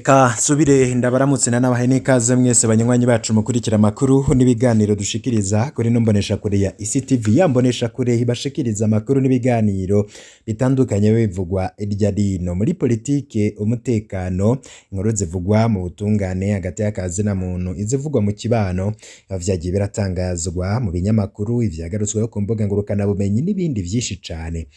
Reka nsubire ndabaramutse nanabahe n'ikaze mwese banywanyi bacu mukurikira amakuru n'ibiganiro dushikiriza kuri ino mboneshakure ya ICTV, ya mboneshakure ibashikiriza amakuru n'ibiganiro bitandukanye bivugwa irya rino muri politike, umutekano, inkuru zivugwa mu butungane hagati y'akazi na muntu, izivugwa mu kibano, vyagiye biratangazwa mu binyamakuru, ivyagarutsweho ku mbuga ngurukanabumenyi n'ibindi vyinshi cane.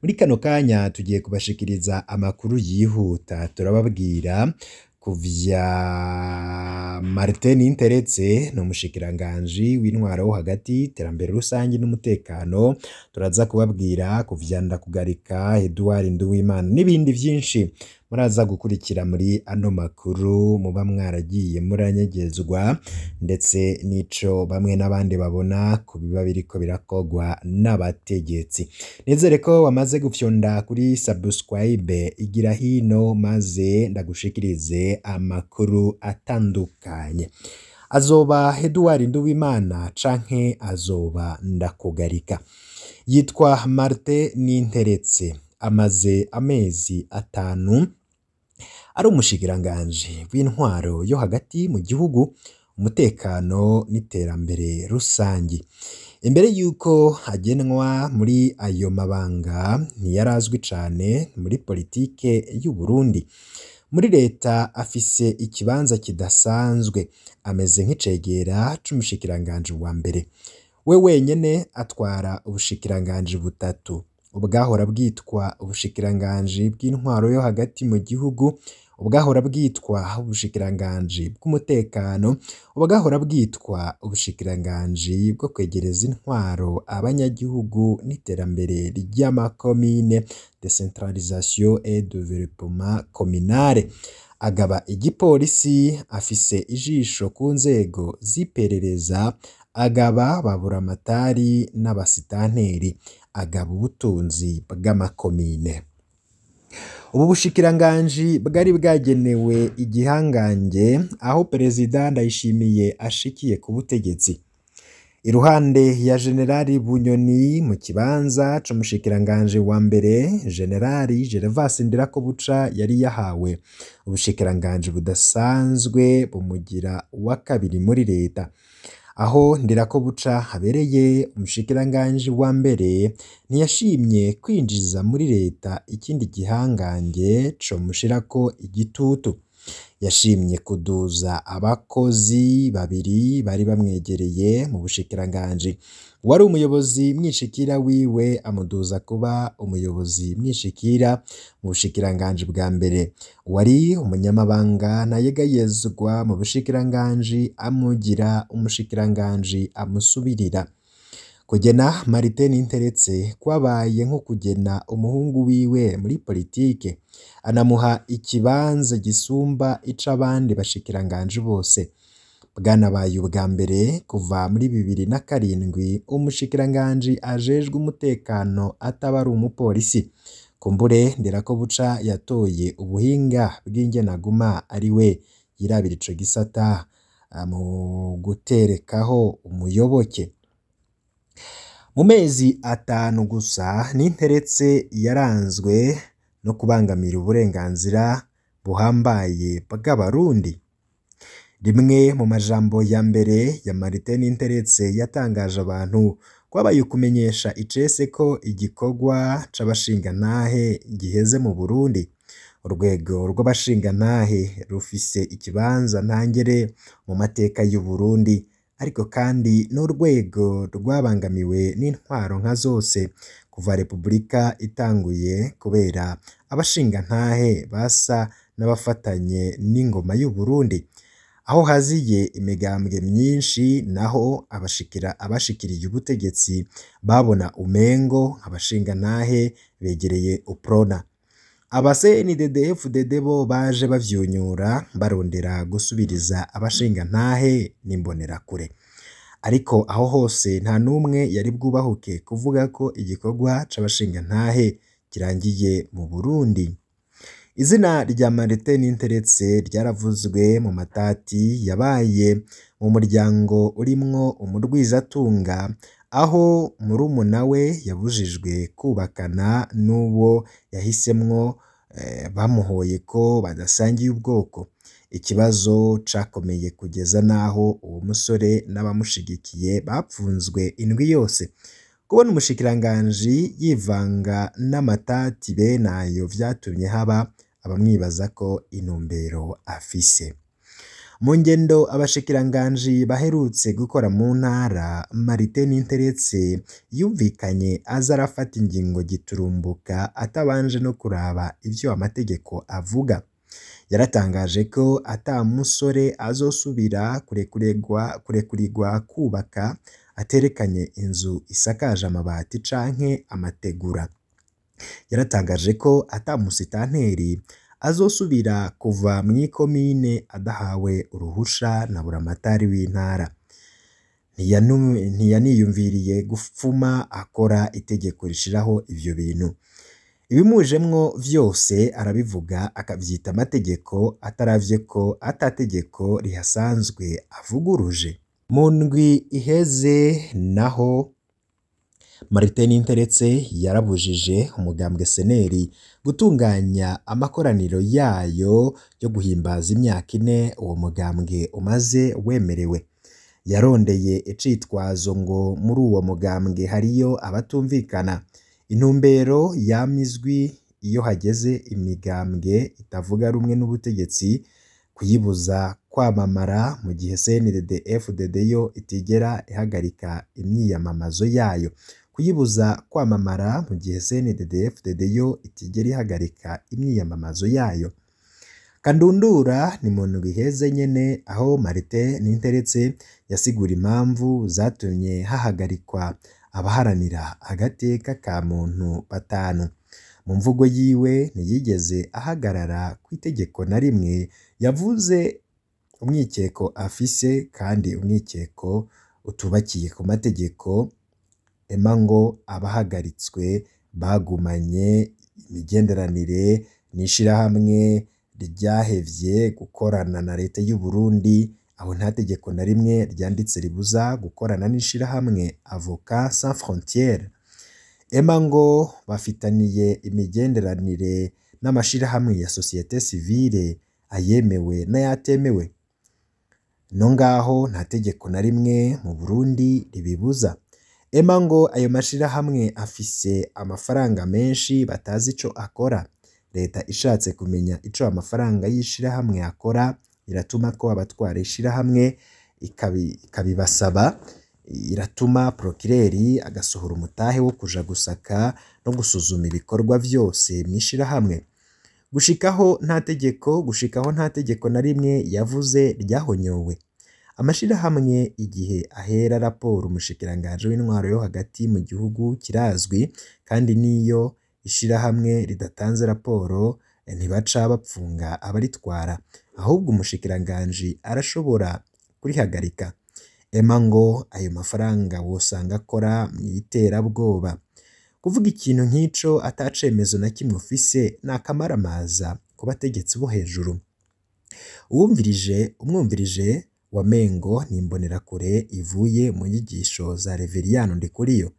Muri kano kanya tugiye kubashikiriza amakuru yihuta, turababwira kuvya Martin Ninteretse ni umushikiranganji w'intwaro wo hagati, iterambere rusangi n'umutekano, turaza kubabwira kuvya Ndakugarika Edouard Nduwimana n'ibindi vyinshi muraza gukurikira muri ano makuru muba mwaragiye muranyegezwa, ndetse n'ico bamwe n'abandi babona ku biba biriko birakorwa n'abategetsi. Nizere ko wamaze gufyonda kuri subscribe, igira hino maze ndagushikirize amakuru atandukanye. Azoba Edouard Nduwimana canke azoba Ndakugarika? Yitwa Martin Ninteretse, amaze amezi 5 ari umushikiranganji w'intwaro yo hagati mu gihugu, umutekano n'iterambere rusangi. Imbere yuko agenwa muri ayo mabanga ntiyarazwi cane muri politike y'u Burundi. Muri leta afise ikibanza kidasanzwe, ameze nk'icegera c'umushikiranganji wa mbere. We wenyene atwara ubushikiranganji butatu, ubwahora bwitwa ubushikiranganji bw'intwaro yo hagati mu gihugu, ubwahora bwitwa ubushikiranganji bw'umutekano, ubwahora bwitwa ubushikiranganji bwo kwegereza intwaro abanyagihugu n'iterambere ry'amakomine, decentralisation et développement communal. Agaba igipolisi, afise ijisho ku nzego z'iperereza, agaba baburamatari n'abasitanteri, agaba ubutunzi bw'amakomine. Ubu bushikiranganji bwari bwagenewe igihangange aho Perezida Ndayishimiye ashikiye ku butegetsi. Iruhande ya Generali Bunyoni mu kibanza c'umushikiranganji wa mbere, Generali Gervas Ndirakobuca yari yahawe ubushikiranganji budasanzwe bumugira uwa kabiri muri leta. Aho Ndirakobuca habereye umushikiranganji wa mbere, ntiyashimye kwinjiza muri leta ikindi gihangange comushirako igitutu. Yashimye kuduza abakozi babiri bari bamwegereye mu bushikiranganji. Uwari umuyobozi mwishikira wiwe amuduza kuba umuyobozi mwishikira mu bushikiranganji bwa mbere. Uwari umunyamabanga ntayegayezwa mu bushikiranganji amugira umushikiranganji amusubirira. Kugena Martin Ninteretse kwabaye nko kugena umuhungu wiwe muri politike, anamuha ikibanza gisumba ic'abandi bashikiranganji bose. Bwanabaye ubwa mbere kuva muri 2007 umushikiranganji ajejwe umutekano ataba ari umupolisi. Kumbure Ndirakobuca yatoye ubuhinga bw'ingenaguma ari we yirabira ico gisata mu guterekaho umuyoboke. Mu mezi 5 gusa Ninteretse yaranzwe no kubangamira uburenganzira buhambaye bw'abarundi. Rimwe mu majambo ya mbere ya Martin Ninteretse yatangaje abantu kwabaye ukumenyesha icese ko igikorwa c'abashingantahe giheze mu Burundi. Urwego rw'abashingantahe rufise ikibanza ntangere mu mateka y'u Burundi, ariko kandi n'urwego rwabangamiwe n'intwaro nka zose kuva Repubulika itanguye, kubera abashingantahe basa n'abafatanye n'ingoma y'u Burundi. Aho haziye imigambwe myinshi naho abashikiriye ubutegetsi babona umengo abashingantahe begereye UPRONA. Aba CNDD-FDD bo baje bavyunyura barondera gusubiriza abashingantahe n'imbonerakure. Ariko aho hose nta numwe yari bwubahuke kuvuga ko igikorwa c'abashingantahe kirangiye mu Burundi. Izina rya Martin Ninteretse ryaravuzwe mu matati yabaye mu muryango urimwo umurwizatunga, aho murumuna we yabujijwe kubakana n'uwo yahisemwo bamuhoye ko badasangiye ubwoko. Ikibazo cakomeye kugeza naho uwo musore n'abamushigikiye bapfunzwe indwi yose. Kubona umushikiranganji yivanga n'amatati bene ayo vyatumye haba abamwibaza ko intumbero afise. Mu ngendo abashikiranganji baherutse gukora mu ntara, Martin Ninteretse yumvikanye aza arafata ingingo giturumbuka atabanje no kuraba ivyo amategeko avuga. Yaratangaje ko ata musore azosubira kurekurirwa kubaka aterekanye inzu isakaje amabati canke amategura. Yaratangaje ko ata musitanteri azosubira kuva mw'ikomine adahawe uruhusha na buramatari w'intara. Ntiyaniyumviriye gupfuma akora itegeko rishiraho ivyo bintu. Ibimujemwo vyose arabivuga akavyita amategeko ataravye ko atategeko rihasanzwe avuguruje. Mu ndwi iheze naho Martin Ninteretse yarabujije umugambwe Seneri gutunganya amakoraniro yayo yo guhimbaza imyaka 4 uwo mugambwe umaze wemerewe. Yarondeye icitwazo ngo muri uwo mugambwe hariyo abatumvikana. Intumbero yamizwi iyo hageze imigambwe itavuga rumwe n'ubutegetsi kuyibuza kwamamara, mu gihe CNDD FDD yo itigera ihagarika imyiyamamazo yayo. Kuyibuza kwamamara mu gihe CNDD FDD yo itigera ihagarika imyiyamamazo yayo. Kandundura ni mu ndwi iheze nyene aho Martin Ninteretse yasigura impamvu zatumye hahagarikwa abaharanira agateka ka muntu 5. Mu mvugo yiwe ntiyigeze ahagarara ku itegeko na rimwe, yavuze umwikeko afise kandi umwikeko utubakiye ku mategeko. Ema ngo abahagaritswe bagumanye imigenderanire n'ishirahamwe ryahevye gukorana na leta y'u Burundi, aho nta tegeko na rimwe ryanditse ribuza gukorana n'ishirahamwe Avocats Sans Frontières. Ema ngo bafitaniye imigenderanire n'amashirahamwe ya société civile ayemewe n'ayatemewe. No ngaho nta tegeko na rimwe mu Burundi ribibuza. Ema ngo ayo mashirahamwe afise amafaranga menshi batazi ico akora. Leta ishatse kumenya ico amafaranga y'ishirahamwe akora, iratuma ko abatwara ishirahamwe ikabibasaba, iratuma prokireri agasohora umutahe wo kuja gusaka no gusuzuma ibikorwa vyose mw'ishirahamwe. Gushikaho nta tegeko na rimwe yavuze ryahonyowe. Amashirahamwe igihe ahera raporo umushikiranganji w'intwaro yo hagati mu gihugu kirazwi, kandi niyo ishirahamwe ridatanze raporo ntibaca bapfunga abaritwara, ahubwo umushikiranganji arashobora kurihagarika. Ema ngo ayo mafaranga wosanga akora mw'iterabwoba. Kuvuga ikintu nk'ico atacemezo na kimwe ufise ni akamaramaza ku bategetsi bo hejuru. Umwumvirije wa Mengo ni imbonerakure ivuye mu nyigisho za Reveriyano Ndikuriyo.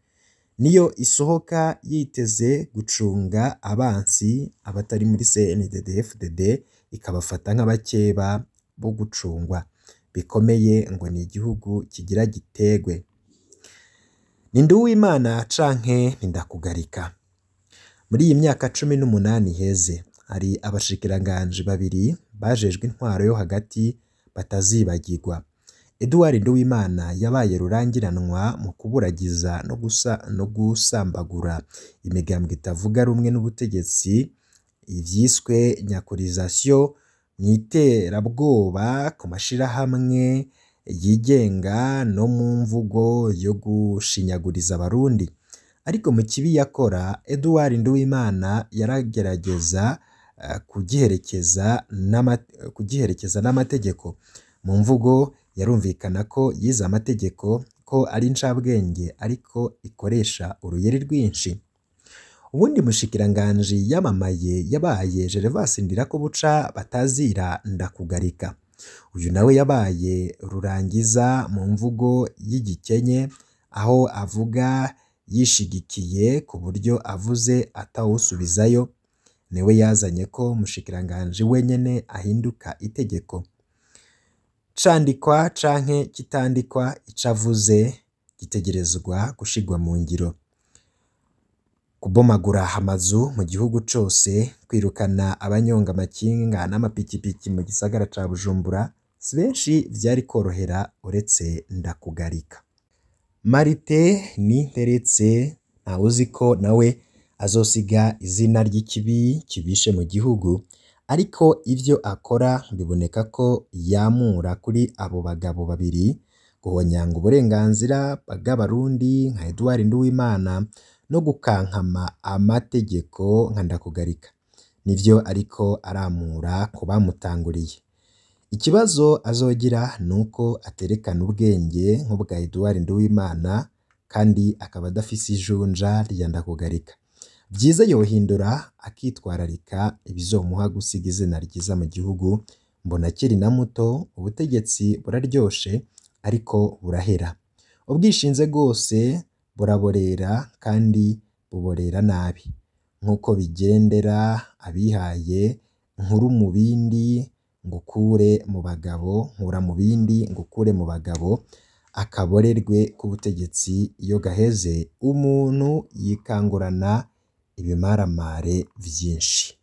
Niyo isohoka yiteze gucunga abansi abatari muri CNDD-FDD ikabafata nk'abakeba bo gucungwa bikomeye ngo ni igihugu kigira gitegwe. Ni Nduwimana canke Ndakugarika. Muri iyi myaka 18 iheze hari abashikiranganji babiri bajejwe intwaro yo hagati batazibagirwa. Edouard Nduwimana yabaye rurangiranwa mu kuburagiza no gusambagura imigambwe itavuga rumwe n'ubutegetsi, ivyiswe nyakurizasiyo mw'iterabwoba ku mashirahamwe yigenga no mu mvugo yo gushinyaguriza abarundi. Ariko mu kibi yakora, Edouard Nduwimana yaragerageza kugiherekeza n'amategeko. Mu mvugo yarumvikana ko yize amategeko, ko ari incabwenge ariko ikoresha uruyeri rwinshi. Ubundi mushikiranganji yamamaye yabaye Gervas Ndirakobuca batazira Ndakugarika. Uyu nawe yabaye rurangiza mu mvugo y'igikenye, aho avuga yishigikiye ku buryo avuze atawusubizayo. Niwe yazanye ko umushikiranganji wenyene ahinduka itegeko. Candikwa canke kitandikwa, ico avuze gitegerezwa gushirwa mu ngiro. Kubomagura amazu mu gihugu cose, kwirukana abanyonga amakinga n'amapikipiki mu gisagara ca Bujumbura, si benshi vyari korohera uretse Ndakugarika. Marite Ninteretse ntawuzi ko nawe azosiga izina ry'ikibi kibishe mu gihugu, ariko ivyo akora biboneka ko yamura kuri abo bagabo babiri guhonyanga uburenganzira bw'abarundi nka Edouard Nduwimana no gukankama amategeko nka Ndakugarika. Nivyo ariko aramura ku bamutanguriye. Ikibazo azogira nuko aterekana ubwenge nk'ubwa Edouard Nduwimana kandi akaba adafise ijunja rya Ndakugarika. Vyiza yohindura akitwararika ibizomuha gusiga izina ryiza mu gihugu. Mbona akiri na muto, ubutegetsi buraryoshe ariko burahera. Ubwishinze bwose buraborera kandi buborera nabi. Nkuko bigendera abihaye nkuru mu bindi ngukure mu bagabo, nkura mu bindi ngukure mu bagabo, akaborerwe k'ubutegetsi iyo gaheze umuntu yikangurana ibimaramare vyinshi.